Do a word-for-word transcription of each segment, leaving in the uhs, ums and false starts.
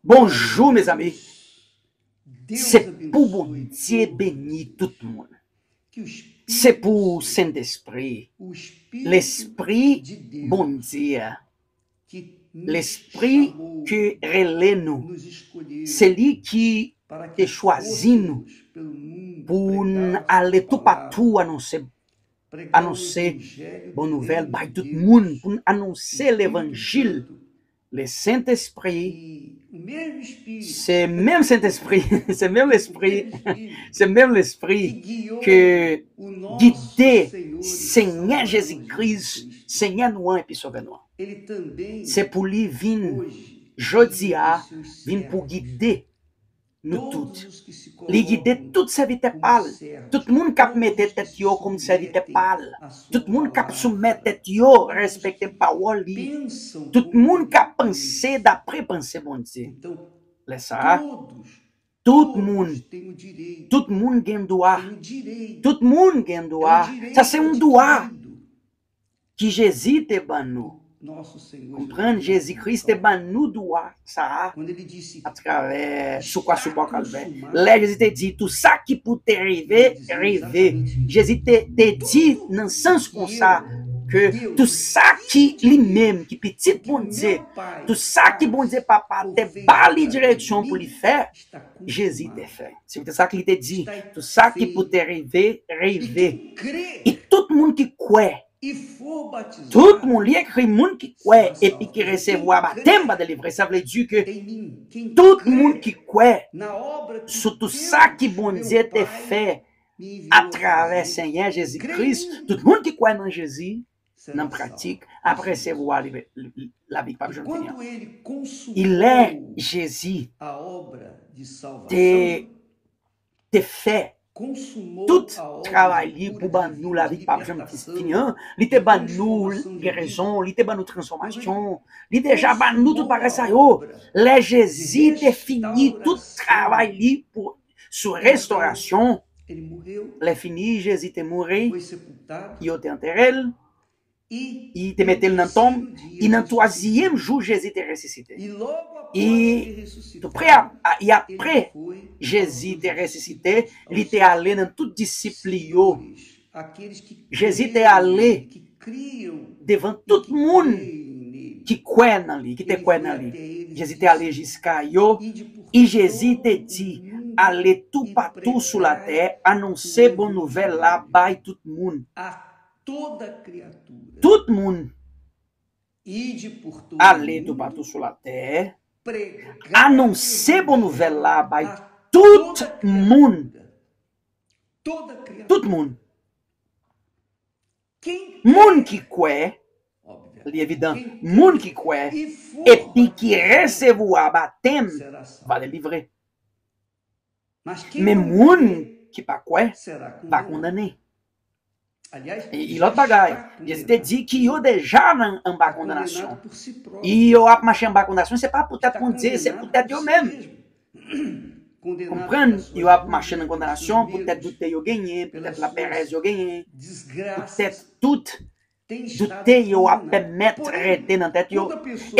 Bonjou, mezanmi. Se pou Bondye beni tout moun. Se pou Sentespri, Lespri Bondye a, Lespri ki rele nou. Se li ki te chwazi nou pou n ale toupatou anonse, anonse bon nouvèl bay tout moun, pou n anonse levanjil. Le Sentespri, se menm Sentespri, se menm Lespri, se menm Lespri ke gide Senyè Jezi Kris, Senyè nou an epi Sovè nou an. Se pou li vin jodi a, vin pou gide nou tout. Li gide tout sèvitè pa l, tout moun k ap mete tèt yo kòm sèvitè pa l, tout moun k ap soumèt tèt yo, respekte pawòl li, tout moun k ap panse dapre panse Bondye. Lè sa a, tout moun, tout moun gen dwa, tout moun gen dwa. Sa se yon dwa ki Jezi te ban nou. Konprann, Jezi Kris te ban nou dwa sa a atravè sou kwa sou bò Kalvè. Lè Jezi te di, "Tout sa ki pou te rive, rive." Jezi te, te di nan sans konsa ke tout sa ki li menm, ki pitit Bondye, tout sa ki Bondye Papa te ba li direksyon pou li fè, Jezi te fè. Se poutèt sa ke li te di, "Tout sa ki pou te rive, rive." E tout moun ki kwè, tout moun, li ekri, moun ki kwè epi ki resevwa batèm pa delivre. Sa vle di ke tout moun ki kwè sou tout sa ki Bondye te fè atravè Senyè Jezi Kris, tout moun ki kwè nan Jezi, nan pratik, ap resevwa li, li, lavi k p ap janm fini an. E lè Jezi te, te fè tout travay li pou ban nou lavi k p ap janm fini an, li te ban nou gerezon, li te ban nou transfòmasyon, li deja ban nou tout bagay sa yo. Lè Jezi te fini tout travay li pou, sou restorasyon, lè fini, Jezi te mouri, yo te antere l, e te mete l nan tonm, e nan twazyèm jou, Jezi te resisite. E tou pre a, a, e apre Jezi te resisite, li te ale nan tout disip li yo. Jezi te ale devan tout moun ki kwè nan li, ki te kwè nan li. Jezi te ale jiska yo, e Jezi te di, "Ale toupatou sou latè, anonse bon nouvèl la bay tout moun." Tout moun, ale toupatou sou latè, anonse bon nouvèl la bay tout moun. Tout moun. Moun ki kwè, li evidan, moun ki kwè epi ki resevwa batèm va delivre. Men moun ki pa kwè va kondane. E, e lòt bagay, Jezi te di ki yo deja nan, anba kondanasyon. E yo ap mache anba kondanasyon, se pa poutèt Bondye, se poutèt yo menm. Konprann, yo ap mache nan kondanasyon poutèt doute yo genyen, poutèt laperèz yo genyen, poutèt tout doute yo ap pèmèt rete nan tèt yo.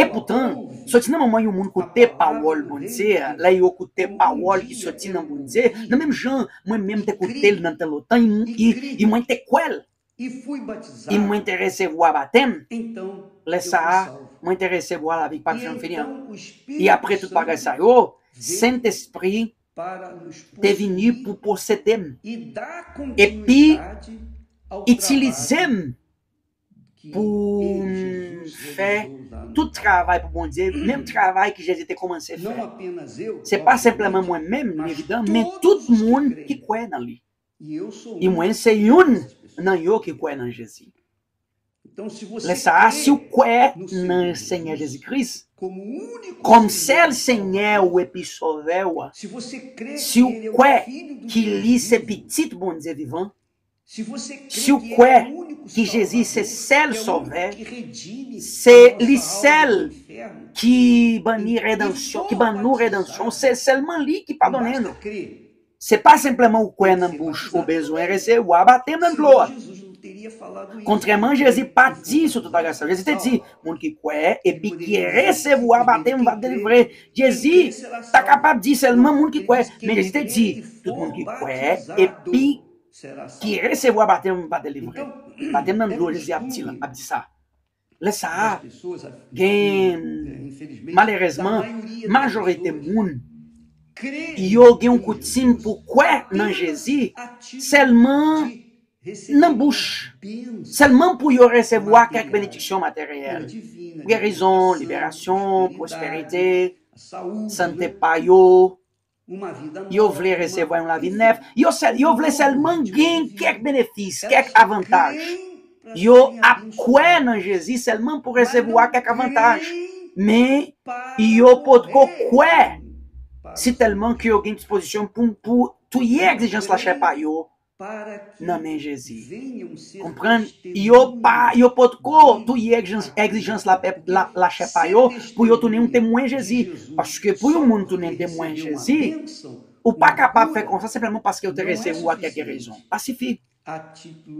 Epoutan, soti nan moman yon moun koute pawòl Bondye a, lè yo koute pawòl ki soti nan Bondye, nan menm jan mwen menm te koute l nan tan lontan, e, e, e mwen te kwè l, e mwen te resevwa batèm, lè sa a, mwen te resevwa lavi k p ap janm fini an. E apre tout bagay sa yo, Sentespri te vini pou posede m epi itilize m pou m fè tout travay pou Bondye, menm travay ki Jezi te kòmanse fè. Se pa senpleman mwen menm, li evidan, men tout moun ki kwè nan li. E mwen se youn nan yo ki kwè nan Jezi. Lè sa a, si w kwè nan Senyè Jezi Kris kòm sèl Senyè w epi Sovè w, si w kwè ki li se Pitit Bondye vivan, si w kwè ki Jezi se sèl Sovè, se li sèl ki ban ni redanmsyon, ki ban nou redanmsyon, se sèlman li ki padone nou. Se pa senpleman ou kwè nan bouch, ou bezwen resevwa batèm nan dlo a. Kontrèman, Jezi pa t di sou tout bagay sa. Jezi te di, moun ki kwè epi ki resevwa batèm va delivre. Jezi ta kapab di sèlman moun ki kwè, men Jezi te di, tout moun ki kwè epi ki resevwa batèm va delivre. Batèm nan dlo, Jezi ap di, ap di sa. Lè sa a, gen, malerezman, majorite moun, yo gen yon koutim pou kwè nan Jezi sèlman nan bouch, sèlman pou yo resevwa kèk benediksyon materyèl, gerizon, liberasyon, pwosperite, sante pa yo, yo vle resevwa yon lavi nèf, yo, sèl, yo vle sèlman gen kèk benefis, kèk avantaj. Yo ap kwè nan Jezi sèlman pou resevwa kèk avantaj. Men, yo potko kwè, si tèlman ke yo gen dispozisyon pou, pou touye egzijans lachè pa yo nan men Jezi. Konprann? Yo pa, yo potko touye egzijans, egzijans la, la, lachè pa yo pou yo tounen yon temwen Jezi. Paske pou yon moun tounen temwen Jezi, ou pa kapab fè konsa senpleman paske ou te resevwa kèk rezon. Pa sifi.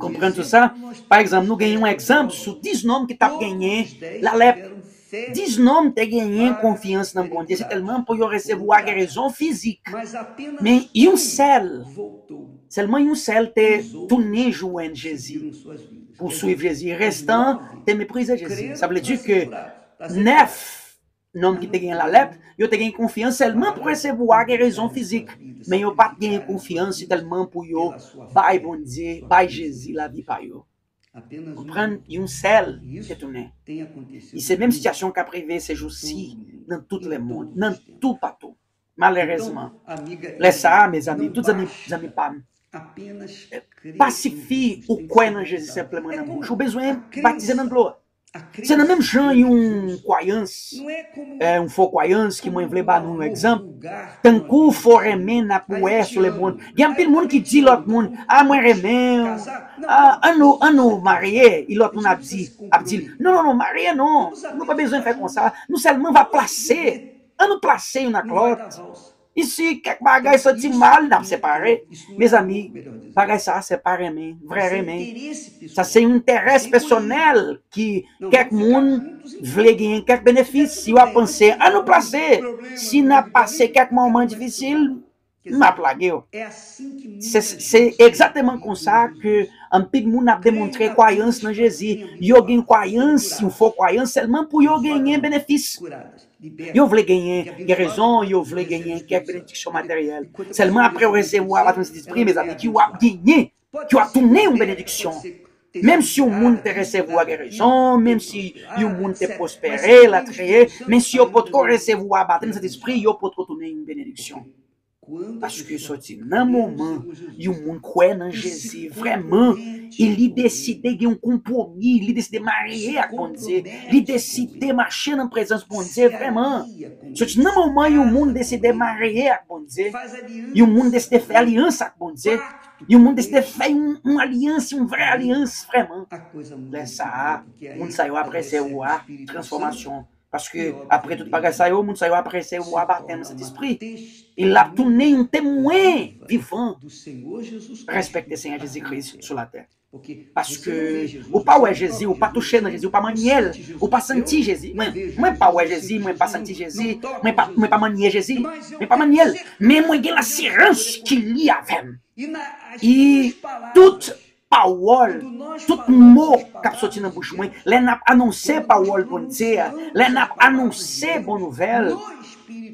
Konprann tout sa? Pa egzanp, nou gen yon egzanp sou dis nonm ki t ap genyen lalèp. Dis nonm te genyen konfyans nan Bondye, se tèlman pou yo resevwa gerezon fizik. Men yon sèl, sèlman yon sèl te tounen jwenn Jezi, pou swiv Jezi. Restan te meprize Jezi. Sa vle di ke nèf nonm ki te gen lalèp, yo te gen konfyans sèlman pou resevwa gerezon fizik. Men yo pa t gen konfyans sèlman pou yo bay Bondye, bay Jezi lavi pa yo. Konprann, yon sèl te tounen. E se menm sitiyasyon k ap rive se jou si nan tout lemonn, nan toupatou. Malerezman, lè sa a, mezanmi, tout zanmi, zanmi pa m, pa sifi ou kwè nan Jezi senpleman nan bouch. Ou bezwen batize nan dlo. Se nan menm jan yon kwayans, eh, yon fo kwayans ki mwen vle ba nou yon egzanp. Tankou fo renmen n ap wè sou lemonn. Gen anpil moun ki di lòt moun, "A, mwen renmen w. A, an nou, an nou marye." E lòt moun ap di, ap di l, "Non, non, non, marye non. Nou pa bezwen fè konsa. Nou sèlman va plase. An nou plase youn ak lòt. E si kèk bagay soti mal, n ap separe." Mezanmi, bagay sa a se pa renmen, vrè renmen. Sa se yon enterè pèsonèl ki kèk moun vle genyen kèk benefis. Yo ap panse, "An nou plase. Si n ap pase kèk moman difisil, m ap lage w." Se, se egzakteman konsa ke anpil moun ap demontre kwayans nan Jezi. Yo gen kwayans, yon fo kwayans, sèlman pou yo genyen benefis. Yo vle genyen gerezon, yo vle genyen kèk benediksyon materyèl. Sèlman apre yo resevwa batèm Sentespri, mezanmi, ki w ap genyen, ki w ap tounen yon benediksyon. Menm si yon moun te resevwa gerezon, menm si yon moun te pwospere, l atreye, men si yo potko resevwa batèm Sentespri, yo potko tounen yon benediksyon. Paske soti nan moman yon moun kwè nan Jezi vrèman, e li deside gen yon konpwomi, li deside marye ak Bondye, li deside mache nan prezans Bondye vrèman. Soti nan moman yon moun deside marye ak Bondye, yon moun deside fè alyans ak Bondye, yon moun deside fè yon, yon alyans, yon vrè alyans vrèman. Lè sa a, moun sa yo ap resevwa transfòmasyon. Paske apre tout bagay sa yo, moun sa yo ap resevwa batèm Sentespri. E l ap tounen yon temwen vivan. Respekte Senyè Jezikri sou latè. Paske ou pa wè Jezi, ou pa touche nan Jezi, ou pa manye l, ou pa santi Jezi. Mwen, mwen pa wè Jezi, mwen pa santi Jezi, mwen pa, mwen pa manye Jezi, mwen pa manye l. Men mwen gen lasirans ke li avè m. E tout pawòl, tout mo k ap soti nan bouch mwen, lè n ap anonse pawòl Bondye a, lè n ap anonse bon nouvèl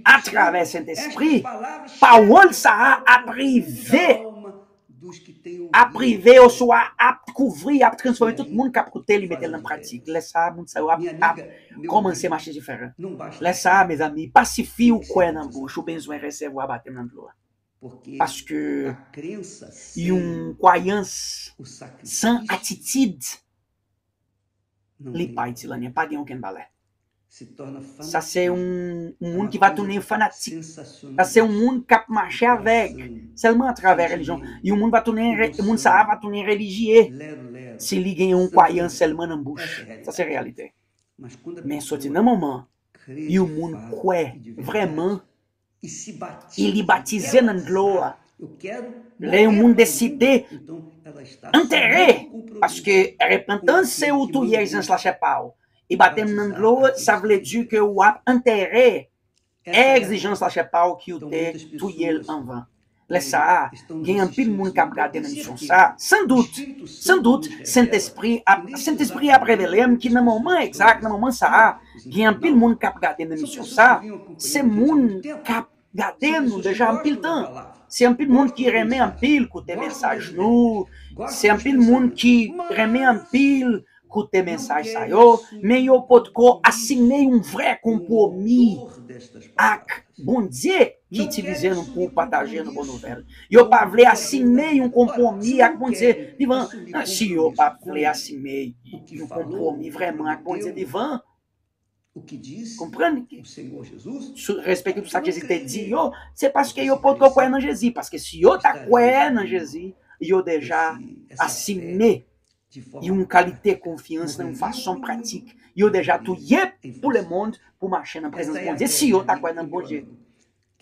atravè Sentespri, pawòl sa a ap rive, ap rive oswa ap kouvri, ap transfòme tout moun k ap koute li, mete l nan pratik. Lè sa a, moun sa yo ap, ap kòmanse mache diferan. Lè sa a, mezanmi, pa sifi ou kwè nan bouch, ou bezwen resevwa batèm nan dlo a. Paske yon kwayans san atitid, li pa itil anyen, pa gen okenn valè. Sa se yon, yon moun ki va tounen fanatik. Sa se yon moun k ap mache avèg, sèlman atravè relijyon. Yon moun va tounen re-, moun sa a va tounen relijye si li gen yon kwayans sèlman nan bouch. Sa se reyalite. Men soti nan moman yon moun kwè vrèman, e li batize nan dlo a, Lè yon moun deside antere, paske repantans se ou touye egzijans lachè pa w. E batèm nan dlo, sa vle di ke w ap antere egzijans lachè pa w ki w te touye l anvan. Lè sa a, gen anpil moun k ap gade nan emisyon sa a. San dout, san dout, Sentespri ap, Sentespri ap revele m ki nan moman egzak, nan moman sa a, gen anpil moun k ap gade nan emisyon sa a. Se moun k ap gade nou deja anpil tan. Se anpil moun ki renmen anpil koute mesaj nou. Se anpil moun ki renmen anpil koute mesaj sa yo, men yo potko asime yon vrè konpwomi ak Bondye ki itilize nou pou pataje nou bon nouvèl. Yo pa vle asime yon konpwomi ak Bondye vivan. Si yo pa vle asime yon konpwomi vrèman ak Bondye vivan, konprann, sou, respekte tout sa Jezi te di yo, se paske yo potko kwè nan Jezi. Paske si yo ta kwè nan Jezi, yo deja asime yon kalite konfyans nan yon fason pratik. Yo deja touye pou lemonn pou mache nan prezans Bondye, si yo ta kwè nan Bondye.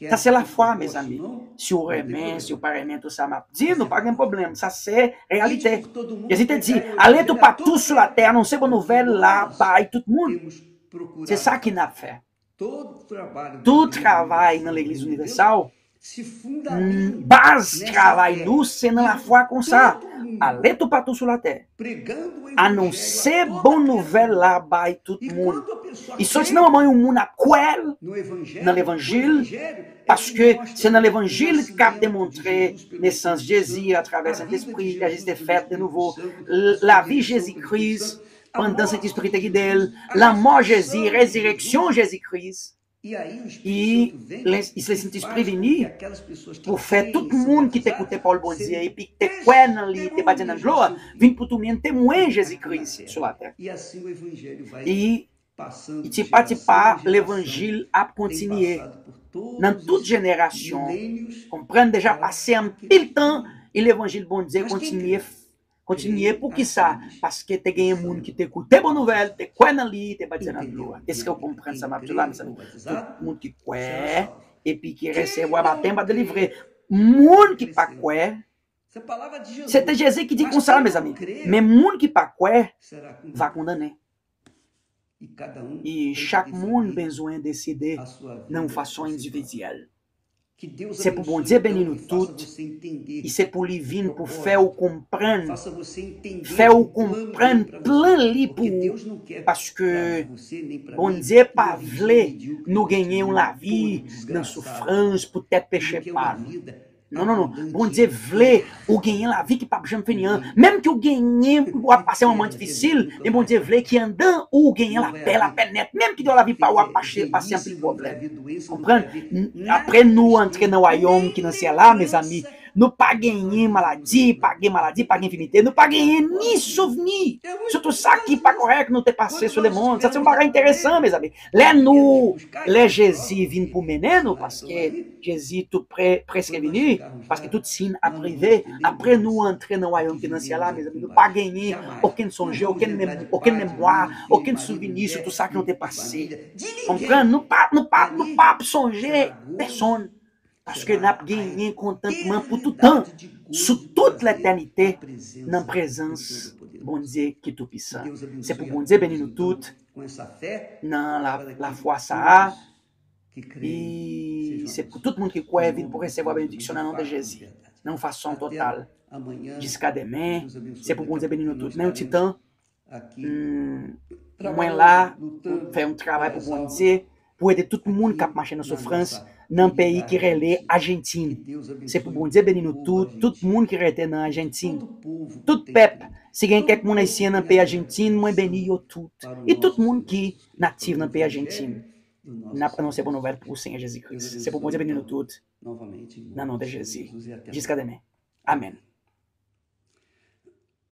Sa se lafwa, mezanmi. Si w renmen, si w pa renmen, tout sa m ap di, nou pa gen pwoblèm. Sa se reyalite. Jezi te di, ale toupatou sou latè, anonse bon nouvèl la bay tout moun. Se sa ki n ap fè. Tout travay nan Legliz Inivèsal, baz travay nou se nan lafwa konsa. Ale toupatou sou latè. Anonse bon nouvèl la bay tout moun. E soti nan moman yon moun ap kwè nan levanjil, paske se nan levanjil k ap demontre nesans Jezi atravè Sentespri, Jezi te fèt de nouvo, lavi Jezi Kris pandan Sentespri te gide l, lanmò Jezi, rezireksyon Jezi Kris. E Sentespri vini pou fè tout moun ki te koute pawòl Bondye epi ki te kwè nan li, te batize nan dlo a, vin pou tounen temwen Jezi Kris sou latè. E tipa tipa, levanjil ap kontinye nan tout jenerasyon. Konprann, deja pase anpil tan e levanjil Bondye kontinye. Kontinye. Poukisa? Paske te genyen moun ki te koute bon nouvèl, te kwè nan li, te batize nan dlo a. Èske w konprann sa m ap di w la, mezanmi? Tout moun ki kwè epi ki resevwa batèm pa delivre. Moun ki pa kwè, se te Jezi ki di konsa, mezanmi. Men moun ki pa kwè va kondannen. E chak moun bezwen deside nan yon fason endividyèl. Se pou Bondye beni nou tout. E se pou li vin pou fè w konprann, fè w konprann plan li pou ou. Paske Bondye pa vle nou genyen yon lavi nan soufrans poutèt peche pa nou. Non, non, non. Bondye vle ou genyen lavi ki p ap janm fini an. Menm ke w genyen, w ap pase moman difisil, men Bondye vle ki anndan ou genyen lapè, lapè nèt. Menm ki deyò lavi pa ou ap pase, pase anpil pwoblèm. Konprann? Apre nou antre nan wayòm ki nan syèl la, mezanmi, nou pa genyen maladi, pa gen maladi, pa gen enfimite, nou pa genyen ni souvni sou tout sa ki pa kòrèk nou te pase sou lemonn. Sa se yon bagay enteresan, mezanmi. Lè nou, lè Jezi vin pou mennen nou, paske Jezi tou pre, prèske vini, paske tout siy ap rive. Apre nou antre nan wayòm ki nan syèl la, mezanmi, nou pa genyen okenn sonje, okenn mem-, okenn memwa, okenn souvni sou tout sa ki nou te pase. Konprann? Nou pa, nou pa, nou pa ap sonje pèsonn. Paske n ap genyen kontantman pou tout tan, sou tout letènite, nan prezans Bondye ki toupisan. Se pou Bondye beni nou tout nan la, lafwa sa a. E se pou tout moun ki kwè vin pou resevwa benediksyon nan non de Jezi, nan yon fason total. Jiska demen, se pou Bondye beni nou tout. Nan yon ti tan, hmm, mwen la pou fè yon travay pou Bondye, pou ede tout moun k ap mache nan soufrans nan peyi ki rele Ajentin. Se pou Bondye beni nou tout, tout moun ki rete nan Ajentin. Tout pèp, si gen kèk moun ayisyen nan peyi Ajentin, mwen beni yo tout. E tout moun ki natif nan peyi Ajentin. N ap anonse bon nouvèl pou Senyè Jezi Kris. Se pou Bondye beni nou tout. Nan non de Jezi. Jiska demen. Amèn.